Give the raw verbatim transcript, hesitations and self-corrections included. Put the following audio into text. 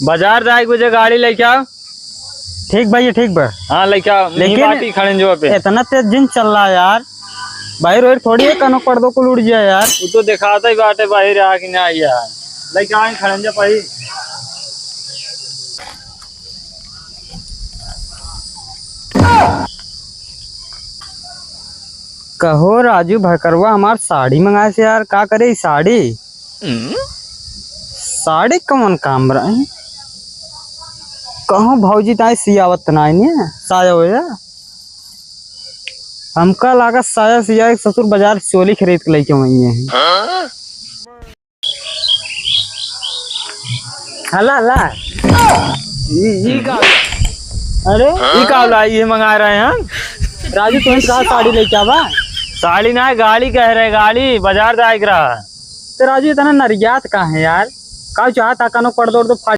बाजार जाए के बजे गाड़ी लेके आओ। ठीक भैया, ठीक बा। हाँ, लेके आओ। लेकिन बाटी खड़े जो पे। इतना तेज जिन चल रहा है यार, बाहिर वाहिर थोड़ी है, कनो पर्दो कुल उड़ जाए यार। वो तो दिखाता ही बाटे बाहिर आ कि ना यार। लेके आए खड़े जो भाई। कहो राजू भकरवा, हमार साड़ी मंगाए से यार, का करे ई साड़ी? साड़ी कौन काम रहे? कहो भौजी ताई सियावत नाई ने साया होया। हमका लागत साया सिया के ससुर बाजार से चोली खरीद के लेके आई हैं। हला, हला। ई, ई का? अरे? ई का होला? ये मंगा रहे हैं? राजू, तुम कहा साड़ी लेके आवा? साड़ी ना है, गाड़ी कह रहे, गाड़ी, बाजार जाए के रहा। तो राजू, इतना नरियात का है यार? का चाहता, कनो पर्दो उर्दो फाड़